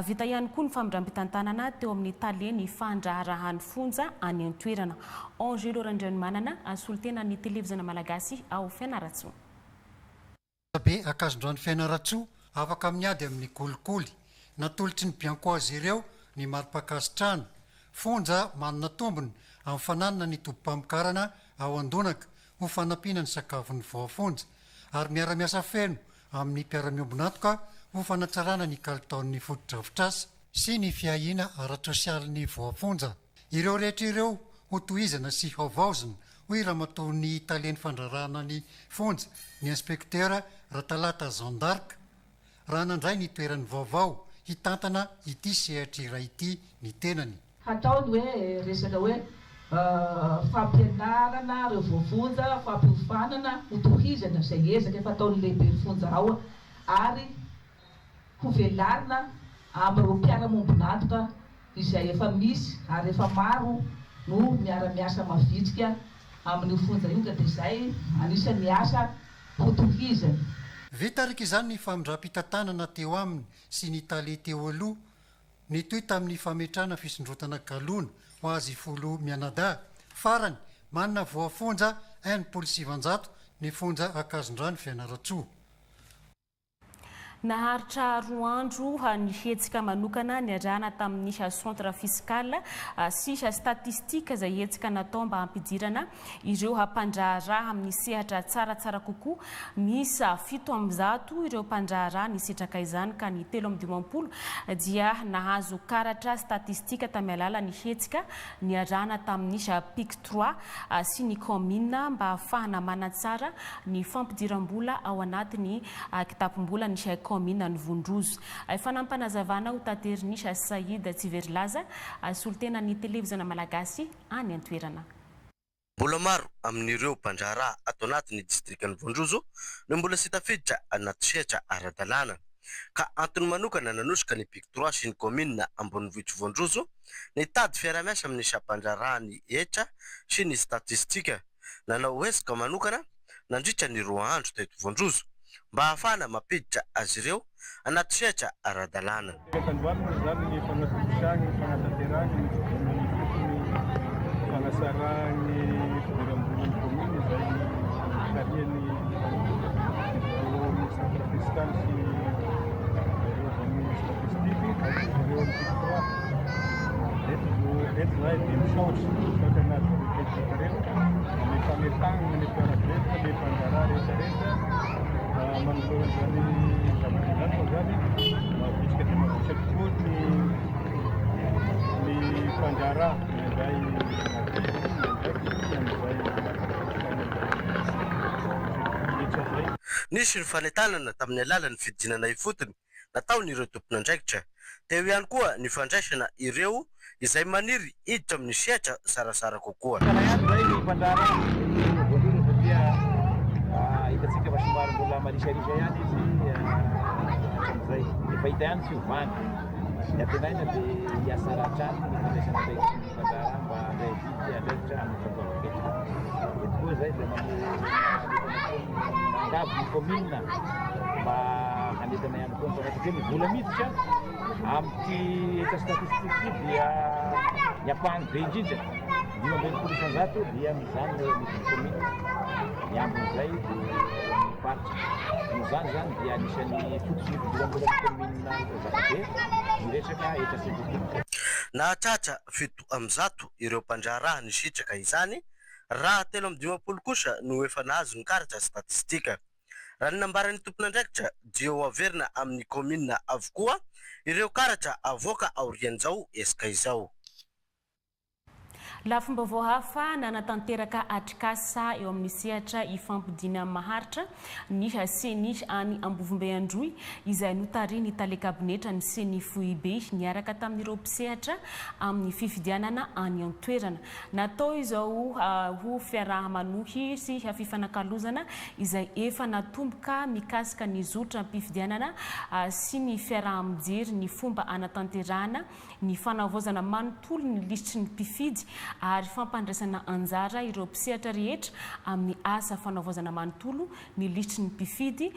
Vita ihany koa ny famindram-pitantanana teo amin'ny talen'ny fandraharahan'ny fonja any an-toerana. Angelo Randrianomanana, solontenan'ny Televiziona Malagasy ao Fianarantsoa. Be Ankazondrano Fianarantsoa afaka amin'ny ady amin'ny kolikoly. Natolotry ny Bianco azy ireo ny mari-pankasitrahana. Fonja manana tombony amin'ny fananana ny tobim-pamokarana ao Andonaka ho fanampiana ny sakafon'ny voafonja ary miara-miasa feno amin'ny mpiara-miombon'antoka ho fanatsarana ny kalitaon'ny fotodrafitrasa sy ny fiahiana ara-tsosialin'ny voafonja. Ireo rehetra ireo ho tohizana sy havaozina, hoy ramatoa ny talen'ny fandraharahana ny fonja, ny inspektera Ratalata Jean d'Arc, raha nandray ny toerany vaovao hitantana ity sehatra iray ity ny tenany. Hatao ny hoe resaka hoe fampianarana ireo voafonja, fampiofanana, hotohizana izay ezaka efa ataon'ny lehiben'ny fonja ao ary hovelarina amin'ireo mpiara-mombon'antoka izay efa misy ary efa maro no miara-miasa mavitrika amin'io fonja io ka dia izay anisan'ny asa hotohizany. Vita araka izany ny famindram-pitantanana teo aminy sy ny tale teo aloha, nitohy tamin'ny fametrahana fisondrotana galona ho azy folo mianadahy. Farany, manana voafonja 960 ny fonja Ankazondrano Fianarantsoa. Naharitra roa andro ny hetsika manokana niarahana tamin'ny Centre Fiscal sy Statistique izay hetsika natao mba hampidirana ireo mpandraharaha amin'ny sehatra tsaratsara kokoa. Miisa 107 ireo mpandraharaha nisitraka izany ka ny 53 dia nahazo karatra statistika tamin'ny alalan'ny hetsika niarahana tamin'ny Pic trois sy ny kaominina mba hahafahana manatsara ny fampidiram-bola ao anatin'ny kitapom-bolan'ny kaominina ny Vondrozo. Fanampinazavana ho taterin'i Saïd Tsiverilaza, solontenan'ny Televiziona Malagasy any an-toerana. Mbola maro amin'ireo mpandraharaha ato anatin'ny distrikan'i Vondrozo no mbola tsy tafiditra anaty sehatra ara-dalàna ka antony manokana nanosika ny Pic trois sy ny kaominina ambonivohitr'i Vondrozo nitady fiaraha-miasa amin'ny sampandraharahan'ny hetra sy ny statistika nanao hetsika manokana nandritra ny roa andro teto Vondrozo mba hahafahana mampiditra azy ireo anaty sehatra ara-dalàna. Teraka androany moa izany ny fanatontosana ny fanatanterahana ny fidinana ifotony fanasarahana ny fidiram-bolan'ny commune izay tarihan'ny zareo amin'ny centre fiscal sy zareo avy amin'ny statistique ary zareo amin'ny Pic trois. Eto eto izahay dia misaotra, misaotra anareo rehetra ireo amin'ny fametrahana ny mpiara-belona, ny mpandraharaha rehetra rehetra manoloana izany zavatra izany moa izany mavitrika dia mavitrika tokoa ny ny mpandraharaha nandray adidy ny andraikiny amin'izay rehetra izay. Nisy ny fanentanana tamin'ny alalan'ny fidinana ifotony nataon'ireo tompon'andraikitra. Teo ihany koa ny fandraisana ireo izay maniry hiditra amin'ny sehatra zarazara kokoa. Tsara ihany izay ny mpandraharaha voalohany satria hitantsika fa somary mbola marisarisa ihany izy hatramin'izay. Efa hita ihany fiovana. Ny antenaina dia hihatsara hatrany ny fandraisana andraikitry ny mpandraharaha mba handray adidy andraikitra amin'ny fandoavan-ketra. Eto koa izay dia miangavy ny kaominina mba hanentana ihany koa ny mpanao satria ny vola miditra amin'ity hetra statistique ity dia ny ampahany be indrindra, 65% dia mijanona eo anivon'ny kaominina, ny ambin'izay dia eo amin'ny faritra. Noho izany izany dia anisan'ny fototry ny fidiram-bolan'ny kaominina Anjozakabe ny resaka hetra statistique. Nahatratra 107 ireo mpandraharaha nisitraka izany raha 53 kosa no efa nahazo ny karatra statistika. Raha ny nambaran'ny tompon'andraikitra dia ho averina amin'ny kaominina avokoa ireo karatra avoaka aorian'izao hetsika izao. Lafim-baovao hafa, nanatanteraka atrikasa eo amin'ny sehatra ifampodiana maharitra ny Ceni any Ambovombe Androy izay notarihin'ny tale kabinetran'ny Ceni foibe niaraka tamin'ireo mpisehatra amin'ny fifidianana any an-toerana. Natao izao ho fiaraha-manohy sy fifanakalozana izay efa natomboka mikasika ny zotram-pifidianana sy ny fiaraha-mijery ny fomba hanatanterahana ny fanavaozana manontolo ny lisitry ny mpifidy ary fampandraisana anjara ireo mpisehatra rehetra amin'ny asa fanavaozana manontolo ny lisitry ny mpifidy,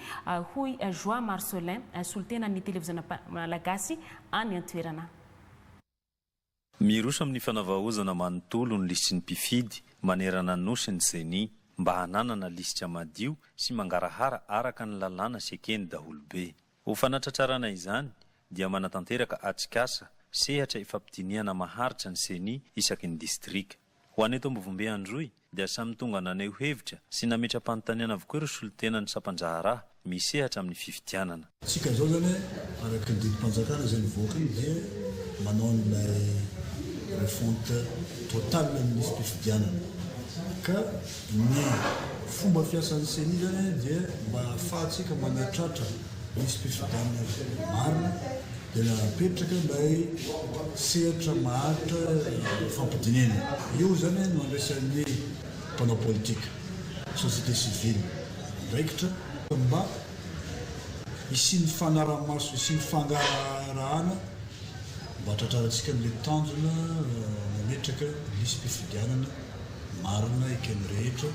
hoy Joie Marcelin, solontenan'ny Televiziona Malagasy any an-toerana. Miroso amin'ny fanavaozana manontolo ny lisitry ny mpifidy manerana ny Nosy ny Ceni, mba hananana lisitra madio sy mangarahara araka ny lalàna sy eken'ny daholobe. Ho fanatratrarana izany dia manatanteraka atrikasa sehatra ifampidinihana maharitra ny Ceni isaky ny distrika. Ho an'ny eto Ambovombe Androy dia samy tonga naneho hevitra sy nametra-panontaniana avokoa ireo solontenan'ny sampan-draharaha misehatra amin'ny fifidianana. Tsika izao izany araka ny didim-panjakana izay nivoaka iny dia manao an'ilay refonte totale ny lisi-pifidianana ka ny fomba fiasan'ny ceni izany dia mba ahafahantsika manatratra lisi-pifidianana marina dia napetraka ilay sehatra maharitra ifampidinihana. Io izany no andraisan'ny mpanao politika, société civile andraikitra mba hisian'ny fanaraha-maso, hisian'ny fangarahana mba hatratrarantsika an'ilay tanjona mametraka lisi-pifidianana marina eken'ny rehetra.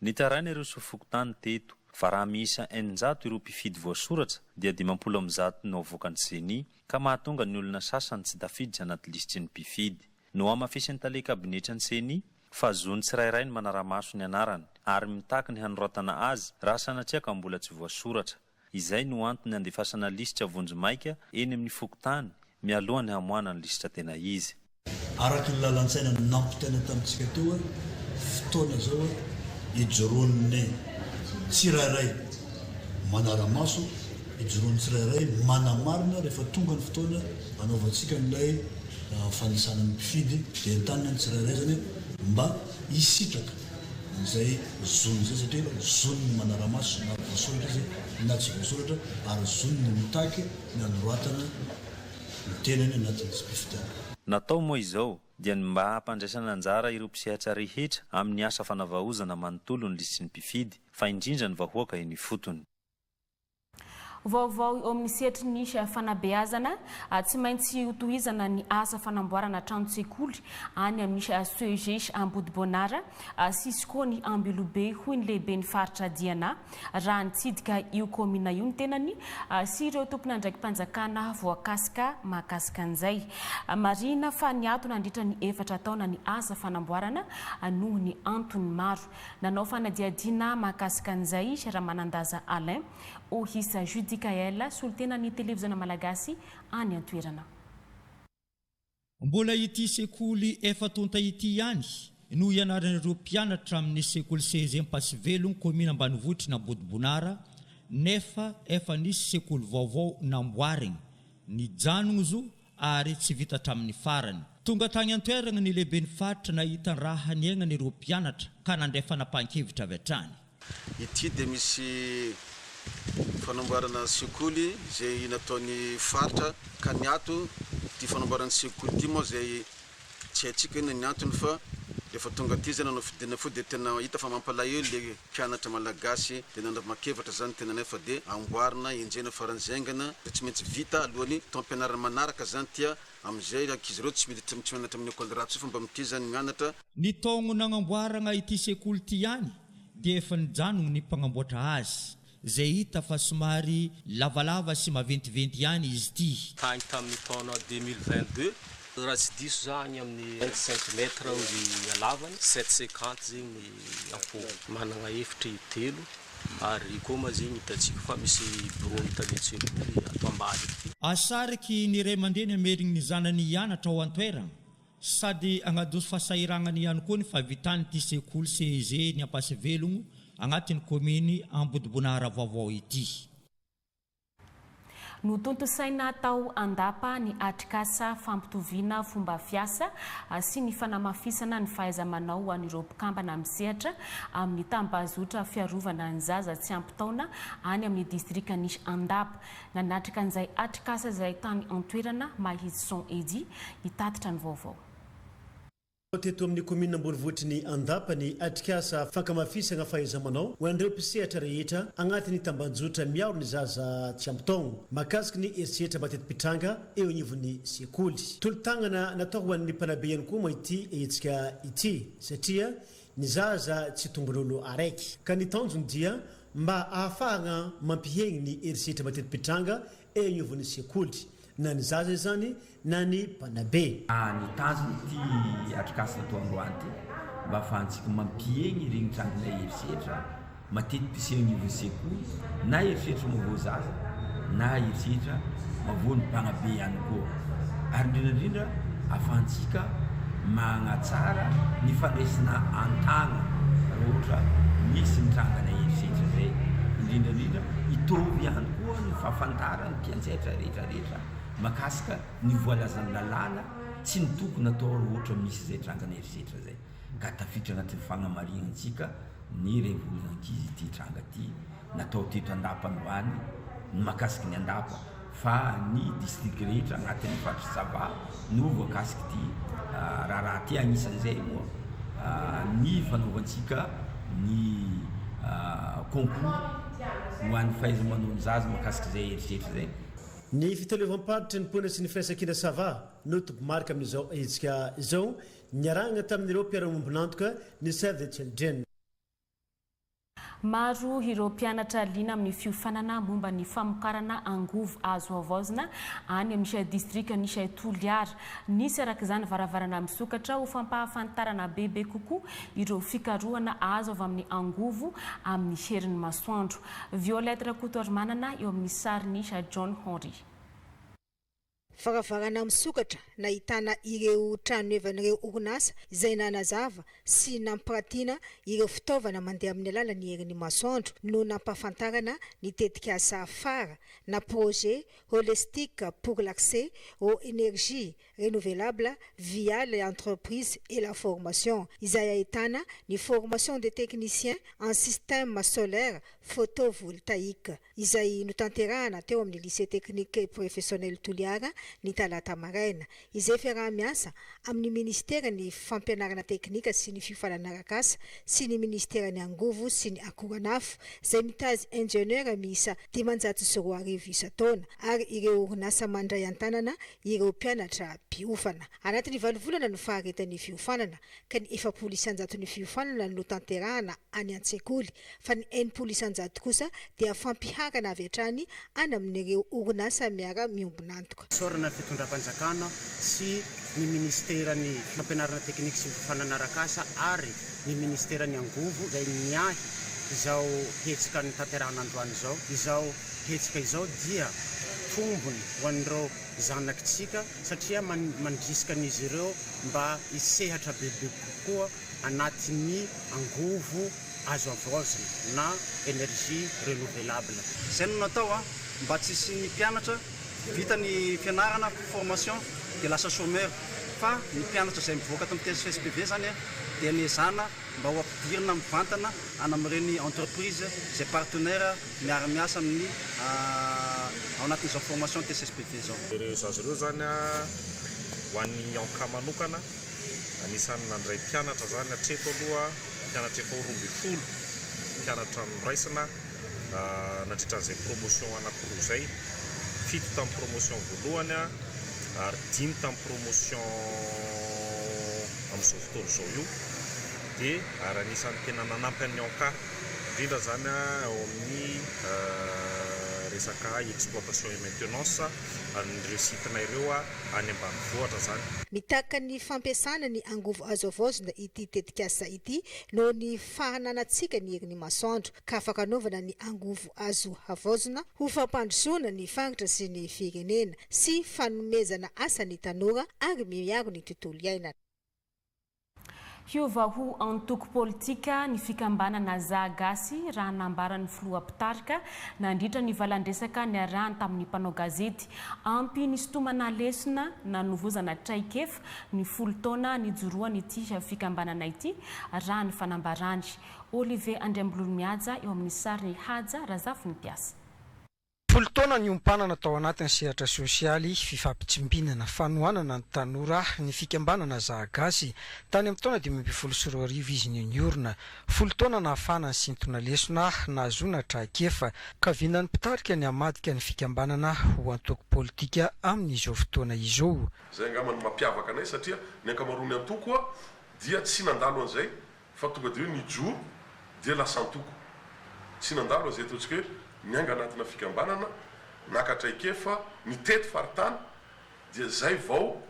Nitaraina ireo soa-fokontany teto fa raha miisa 600 ireo mpifidy voasoratra dia 150 no avoakan'ny Ceni ka mahatonga ny olona sasany tsy tafiditra anaty lisitry ny mpifidy. Nohamafisin'ny tale kabinetran'ny Ceni fa zon'ny tsirairay ny manara-maso ny anarany ary mitaky ny hanoratana azy raha sanatria ka mbola tsy voasoratra. Izay no antony andefasana lisitra vonjimaika eny amin'ny fokontany mialoha ny hamoahana ny lisitra tena izy. Araka ny lalan-tsaina nampitaina tamintsika teo, fotoana izao ijoroan'ny tsirairay manara-maso, ijoroan'ny tsirairay manamarina rehefa tonga ny fotoana anaovantsika an'ilay fanisana ny mpifidy dia entanina ny tsirairay izany mba hisitraka an'izay zony izay satria zony ny manara-maso na voasoratra izy na tsy voasoratra ary zony ny mitaky ny hanoratana ny tenany anatin'ny lisi-pifidianana. Natao moa izao dia ny mba hampandraisana anjara ireo mpisehatra rehetra amin'ny asa fanavaozana manontolo ny lisitry ny mpifidy fa indrindra ny vahoaka eny ifotony. Vaovao eo amin'ny sehatry ny fanabeazana, tsy maintsy hotohizana ny asa fanamboarana tranon-tsekoly any amin'ny CEG Ambodibonara, Cisco ny Ambilobe, hoy ny lehiben'ny faritra Diana, raha nitsidika io kaomina io ny tenany sy ireo tompon'andraiki-panjakana voakasika mahakasika an'izay. Marihina fa niato nandritra ny efatra taona ny asa fanamboarana noho ny antony maro. Nanao fanadihadiana mahakasika an'izay Ramanandaza Alain, Ohisa Judicaël, solontenan'ny Televiziona Malagasy any an-toerana. Mbola ity sekoly efa tonta ity ihany no ianaran'ireo mpianatra amin'ny sekoly CEG Ampasivelogno, kaomina ambanivohitry Ambodibonara, nefa efa nisy sekoly vaovao namboarigny, nijanogno zo ary tsy vita hatramin'ny farany. Tonga tagny an-toeragna ny lehiben'ny faritra nahita ny raha niaignan'ireo mpianatra ka nandray fanapahan-kevitra avy hatrany. Ity dia misy fanamboarana sekoly izay nataon'ny faritra ka niato ity fanamboarana sekoly ity moa izay tsy haintsika inona ny antony fa rehefa tonga aty izay nanao fidinana fo dia tena hita fa mampalahelo le mpianatra malagasy dia nanapa-kevitra izany ny tenanay fa dia amboarina enjehina faran'izay haingana dia tsy maintsy vita alohan'ny taom-pianarana manaraka izany ity amin'izay ankizy ireo tsy miditra tsy mianatra amin'ny école ratsy fa mba mitia izany mianatra. Ny taogno nagnamboaragna ity sekoly ity ihany dia efa nijanogno ny mpagnamboatra azy, izay hita fa somary lavalava sy maventiventy ihany izy ity. Tagny tamin'ny taona 2022, raha tsy diso za agny amin'ny 25 mètres ny halavany, sept cinquante zegny ny ampôho. Managna efitry telo ary koa ma zegny hitantsika fa misy bureau ny talen-tsekoly ato ambadiky. Asariky ny ray aman-dreny hamerigny ny zanany hianatra ao an-toeragna Sady agnadoso fahasahiranana ihany koa ny fahavitan'ity sekoly CEG ny Ampasivelogno agnatin'ny kaominy Ambodibonara vaovao ity. Notontosaina tao Andapa ny atrikasa fampitoviana fomba fiasa sy ny fanamafisana ny fahaiza-manao ho an'ireo mpikambana misehatra amin'ny tambazotra fiarovana ny zaza tsy ampy taona any amin'ny distrikan'i Andapa. Nanatrika an'izay atrikasa izay tany an-toerana Mahitsison Eddy hitatitra ny vaovao. Teto amin'ny kaominina ambonivohitry ny Andapa ny atrikasa fankamafisana fahaiza-manao ho an'ireo mpisehatra rehetra agnatin'ny tambanjotra miaro ny zaza tsy ampy taogno mahakasiky ny herisetra mateti-pitranga eo agnivon'ny sekoly. Tolo-tagnana natao ho an'ny mpanabe ihany koa moa ity hetsika ity satria ny zaza tsy tombon'olo araiky ka ny tanjony dia Mba ahafahagna mampihegny ny herisetra mateti-pitranga eo agnivon'ny sekoly, na ny zaza izany na ny mpanabe. Ny tanjon'ity atrikasa natao androany ity, mba ahafahantsika mampihegny ireny trangana herisetra mateti-piseho agnivon'ny sekoly, na herisetra mahavoa zaza na herisetra mahavoa ny mpanabe ihany koa. Ary indrindra indrindra ahafahantsika magnatsara ny fandraisana an-tagna raha ohatra misy ny trangana herisetra zay, indrindra indrindra hitovy ihany koa ny fahafantaran'ny mpianjaitra rehetra rehetra makasika ny voalazan'ny lalàna sy ny tokony atao raha ohatra misy zay trangana herisetra zay ka tafiditra anatin'ny fagnamarignantsika ny iray volana ankizy ity tranga ity natao teto Andapa androany ny mahakasiky ny Andapa fa ny district rehetra agnatin'ny faritry Sava no voakasik'ity raharaha ity, agnisan'izay moa ny fanaovantsika ny concours ho an'ny fahaiza-manao ny zaza mahakasik'izay herisetra izay. Ny fitaleovam-paritry ny mponina sy ny firaisankina Sava no tompomarika amin'izao hetsika izao, niarahana tamin'ireo mpiara-miombon'antoka ny Save the Children. Maro ireo mpianatra liana amin'ny fiofanana momba ny famokarana angovo azo havaozina any amin'ny distrikan'i Toliara. Nisy araka izany varavarana misokatra ho fampahafantarana bebe kokoa ireo fikarohana azo avy amin'ny angovo amin'ny herin'ny masoandro. Violette Rakotoarimanana eo amin'ny sarin'i John Henry. Varavarana misokatra nahitana ireo tranohevan'ireo orinasa izay nanazava sy nampiratiana ireo fitaovana mandeha amin'ny alalan'ny herin'ny masoandro no nampahafantarana ny tetikasa Phare na Projet Holistique pour l'accès aux énergies renouvelables via l'entreprise et la formation izay ahitana ny formation des techniciens en système solaire photovoltaïque. izay notanterahana teo amin'ny Lycée Technique et Professionnel Toliara ny talata maraina, izay fiaraha-miasa amin'ny Minisiteran'ny Fampianarana Teknika sy ny Fiofanana arak'asa sy ny Minisiteran'ny Angovo sy ny Akoranafo, izay mitady ingenieur miisa 2500 isan-taona, ary ireo orinasa mandray an-tanana ireo mpianatra mpiofana. Anatin'ny valo volana no faharetan'ny fiofanana, ka ny 40 isan-jaton'ny fiofanana no tanterahana any an-tsekoly, fa ny 60 isan-jato kosa dia fampiharana avy hatrany any amin'ireo orinasa miara-miombon'antoka. Isaorana ny fitondram-panjakana sy ny minisiteran'ny fampianarana teknika sy ny fiofanana arak'asa ary ny minisiteran'ny angovo izay niahy izao hetsika notanterahana androany izao. Izao hetsika izao dia tombony ho an'ireo zanakitsika satria mandrisika an'izy ireo mba hisehatra bebe kokoa anatin'ny angovo azo havaozina na énergie renouvelable. Izay no natao mba tsy hisian'ny mpianatra vita ny fianarana, formation, dia lasa chômeur fa ny mpianatra izay mivoaka ato amin'ny TSFSPV izany dia nezahana mba ho ampidirina mivantana any amin'ireny entreprise izay partenaire miara-miasa amin'ny ao anatin'izao formation TSSPV izao. Ireo zaza ireo izany ho an'ny ENCA manokana, anisan'ny nandray mpianatra izany hatreto aloha, mpianatra efa ho 12 mpianatra noraisina nandritra an'izay promotion anankiroa izay, fito tamin'ny promotion voalohany ary dimy tamin'ny promotion amin'izao fotoana izao io, dia ary anisan'ny tena nanampy an'ny ENCA indrindra izany ao amin'ny resaka exploitation et maintenance an'ireo site-nay ireo any ambanivohitra izany. Mitaky ny fampiasana ny angovo azo havaozina ity tetikasa ity noho ny fahananantsika ny herin'ny masoandro ka afaka anaovana ny angovo azo havaozina ho fampandrosoana ny faritra sy ny firenena sy fanomezana asa ny tanora ary miaro ny tontolo iainana. Hiova ho antoko politika ny fikambanana Za Gasy raha nambaran'ny filoha mpitarika nandritra ny valandresaka niarahany tamin'ny mpanao gazety. Ampy nisintomana lesona nanovozana traikefa ny folo taona nijoroan'ity fikambanana ity raha ny fanambarany. Olivier Andriambololimihaja eo amin'ny sarin'i Haja Razafinimpiasa. Folo taona niompanana tao anatin'ny sehatra sosialy, fifampitsimbinana, fanohanana ny tanora ny fikambanana Zaha Gasy. Tany amin'ny taona 2015 izy no niorina. Folo taona nahafahana nisintona lesona, nahazoana traikefa, ka vinan'ny mpitarika ny hamadika ny fikambanana ho antoko politika amin'izao fotoana izao. Izay angamba no mampiavaka anay satria ny ankamaroan'ny antoko dia tsy nandalo an'izay Fa tonga dia hoe nijoro dia lasa antoko. Tsy nandalo an'izay ataontsika hoe niainga anatina fikambanana, naka traikefa, nitety faritany dia izay vao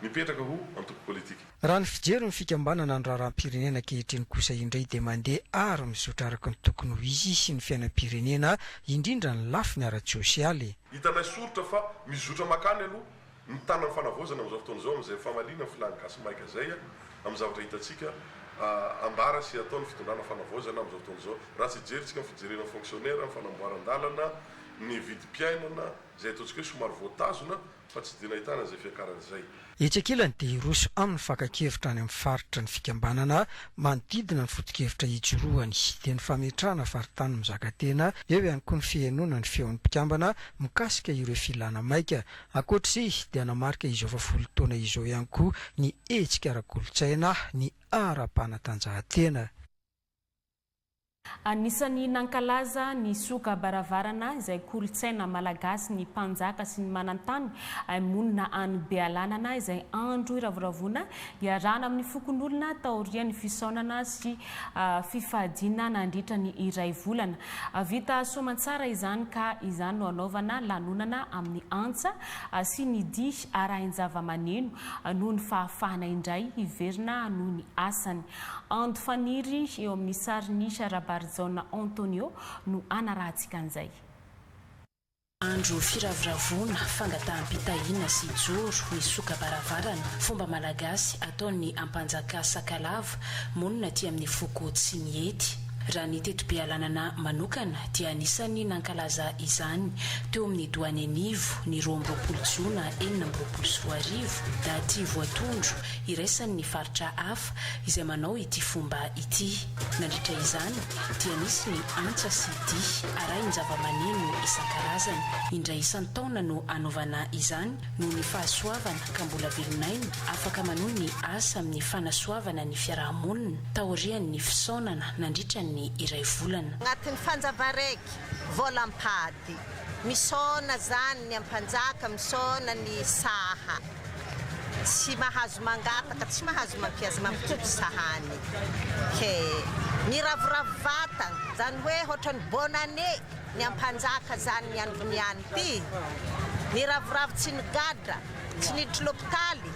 nipetraka ho antoko politika. Raha ny fijery ny fikambanana ny raharaham-pirenena ankehitriny kosa indray dia mandeha ary mizotra araka ny tokony ho izy ny fiainam-pirenena, indrindra ny lafiny ara-tsosialy. Hitanay soritra fa mizotra makany aloha Ny tanan'ny fanavaozana amin'izao fotoana izao amin'izay famaliana ny filàn'ny gasy maika izay amin'ny zavatra hitantsika ambara sy ataon'ny fitondrana fanavaozana amin'izao fotoana izao. Raha tsy hijery tsika ny fijerena ny fonctionnaire, ny fanamboaran-dalana, ny vidim-piainana izay ataontsika hoe somary voatazona fa tsy dia nahitana izay fiakarana izay. Etsy ankilany dia hiroso amin'ny fakan-kevitra any amin'ny faritra ny fikambanana manodidina ny foto-kevitra ijoroany dia ny fametrahana faritany mizaka tena, eo ihany koa ny fihenoana ny feon'ny mpikambana mikasika ireo filàna maika. Ankoatra izay dia hanamarika izao fa folo taona izao ihany koa ny hetsika ara-kolontsaina, ny ara-panatanjahantena. Anisan'ny nankalaza ny soka-baravarana izay kolontsaina malagasy ny mpanjaka sy ny manan-tany monina any Bealanana izay andro iravoravoana iarahana amin'ny fokonolona taorian'ny fisaonana sy fifadiana nandritra ny iray volana. Vita soamantsara izany ka izany no anaovana lanonana amin'ny antsa sy ny dihy arahin-javamaneno noho ny fahafahana indray hiverina hanohy ny asany. Ando Faniry eo amin'ny sarin'i Rabarijaona Antonio no anarahantsika an'izay. Andro firavoravoana, fangataham-pitahiana sy joro, ny soka-baravarana, fomba malagasy ataon'ny Ampanjaka Sakalava, monina aty amin'ny foko Tsimihety. Raha ny teto Bealanana manokana dia anisan'ny nankalaza izany teo amin'ny Doany Anivo ny 22 jona 2026, daty voatondro iraisan'ny faritra hafa izay manao ity fomba ity. Nandritra izany dia nisy ny antsa sy dihy arahin-javamaneno isan-karazany. Indray isan-taona no anaovana izany noho ny fahasoavana ka mbola velon'aina afaka manohy ny asa amin'ny fanasoavana ny fiaraha-monina taorian'ny fisaonana nandritra ny iray volana. Agnatin'ny fanjava raiky, volam-pady. Misaona zany ny ampanjaka, misaona ny saha. Tsy mahazo mangataka, tsy mahazo mampiasa mampitody sahany. Ke miravoravo vatagna, zany hoe ohatran'ny bonne année ny ampanjaka zany ny andro niany ty. Niravoravo tsy nigadra, tsy niditry lopitaly,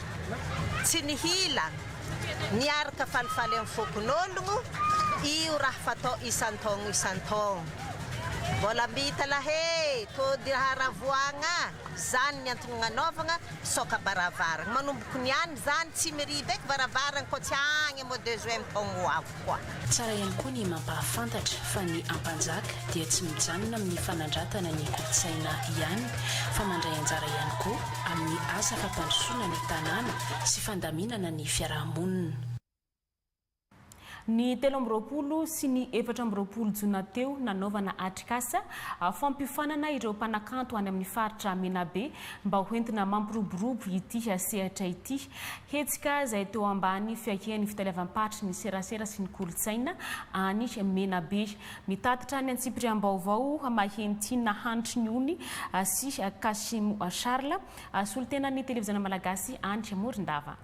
tsy nihila, niaraka falifaly amin'ny fokonologno, io raha fatao isan-taogno isan-taogno. Mbola mbita lahy e, tody haravoagna, zany ny antony gnanaovagna soka-baravaragna. Manomboko niany zany tsy miriva eky varavaragna koa tsy agny mois de juin taogno ho avy koa. Tsara ihany koa ny mampahafantatra fa ny Ampanjaka dia tsy mijanona amin'ny fanandratana ny kolontsaina ihany fa mandray anjara ihany koa amin'ny asa fampandrosoana ny tanàna sy fandaminana ny fiaraha-monina. Ny 23 sy ny 24 jona teo, nanaovana atrikasa fampiofanana ireo mpanakanto any amin'ny faritra Menabe mba hoentina mampiroborobo ity sehatra ity. Hetsika izay teo ambany fiahian'ny fitaleavam-paritry ny serasera sy ny kolontsaina any Menabe. Mitatitra ny antsipiriam-baovao Mahenitina Hanitriniony sy Kasimo Charles, solontenan'ny televiziona malagasy any Morondava.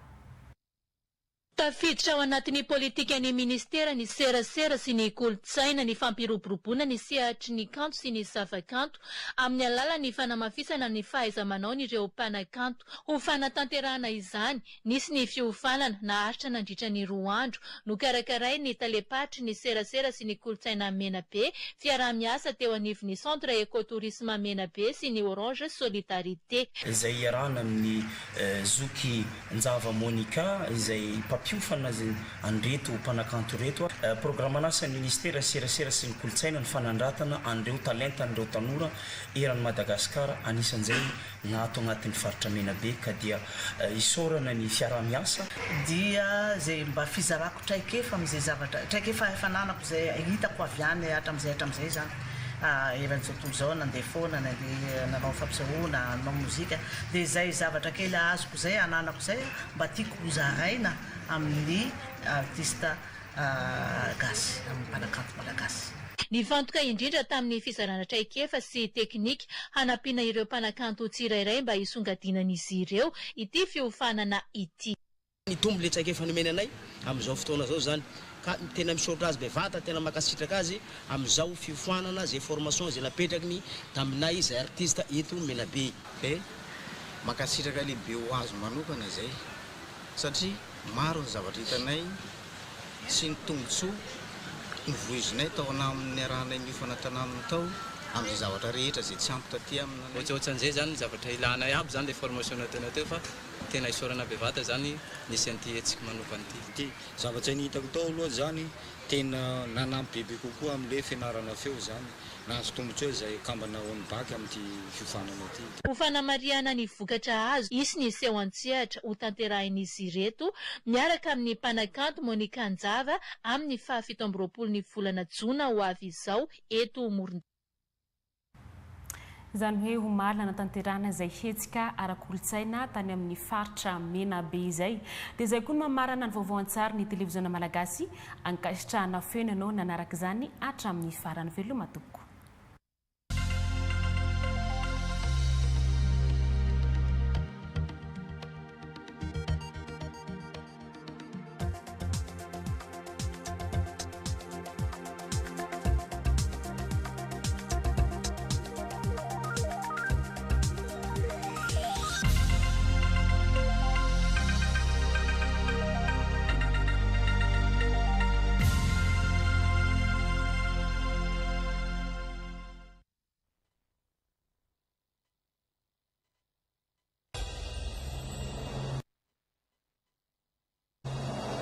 Tafiditra ao anatin'ny politikan'ny Minisitera ny serasera sy ny kolontsaina ny fampiroboroboana ny sehatry ny kanto sy ny zavakanto amin'ny alalan'ny fanamafisana ny fahaiza-manaon'ireo mpanakanto. Ho fanatanterahana izany, nisy ny fiofanana naharitra nandritra ny roa andro, nokarakarain'ny talem-paritry ny serasera sy ny kolontsaina Menabe, fiaraha-miasa teo anivon'ny Centre Ecotourisme Menabe sy ny Orange Solidarité. Izay iarahana amin'ny Zoky Njava Monica izay mpampiofana an'ireto mpanakanto ireto. Programan'asan'ny Ministeran'ny Serasera sy ny Kolontsaina ny fanandratana an'ireo talentan'ireo tanora eran'i Madagasikara, anisan'izay ny ato anatin'ny faritra Menabe ka dia isaorana ny fiaraha-miasa. Dia izay mba fizarako traikefa amin'izay zavatra, traikefa efa ananako izay hitako avy any hatramin'izay hatramin'izay izany, eran'izao tontolo izao nandeha foana, nandeha nanao fampisehoana, nanao mozika, dia izay zavatra kely azoko izay, ananako izay mba tiako hozaraina amin'ny artista gasy, amin'ny mpanakanto malagasy. Nifantoka indrindra tamin'ny fizarana traikefa sy teknika hanampiana ireo mpanakanto tsirairay mba hisongadinan'izy ireo ity fiofanana ity. Nitombo le traikefa nomeny anay amin'izao fotoana izao izany ka tena misaotra azy bevata, tena mankasitraka azy amin'izao fiofanana izay formation izay napetrakiny taminay izay artiste eto Menabe. E! Mankasitraka lehibe ho azy manokana izay satria maro ny zavatra hitanay sy ny tombotsoa novoizinay tao anamin'ny niarahanay niofana tanaminy tao amin'izay zavatra rehetra izay tsy ampy taty aminanay. Ohatsohatsan'izay izany ny zavatra ilanay aby izany le formation nataonay teo fa Tena isaorana bevata zany nisy an'ity hetsika manokana ity. Ty zavatra nihitako tao aloha zany tena nanampy bebe kokoa amle fianarana feo zany, nahazo tombotsoa izay kambana on bac amty fiofanana ty. Ho fanamarihana ny vokatra azo, hisy ny seho an-tsehatra hotanterahin'izy ireto miaraka amin'ny mpanakanto Monica Njava amin'ny faha 27 ny volana jona ho avy izao eto Morondava. Izany hoe omaly nanatanterahana izay hetsika ara-kolontsaina tany amin'ny faritra Menabe izay. Dia izay koa no mamarana ny vaovao an-tsary ny Televiziona Malagasy. Ankasitrahana feno ianao nanaraka izany hatramin'ny farany. Veloma tompoko.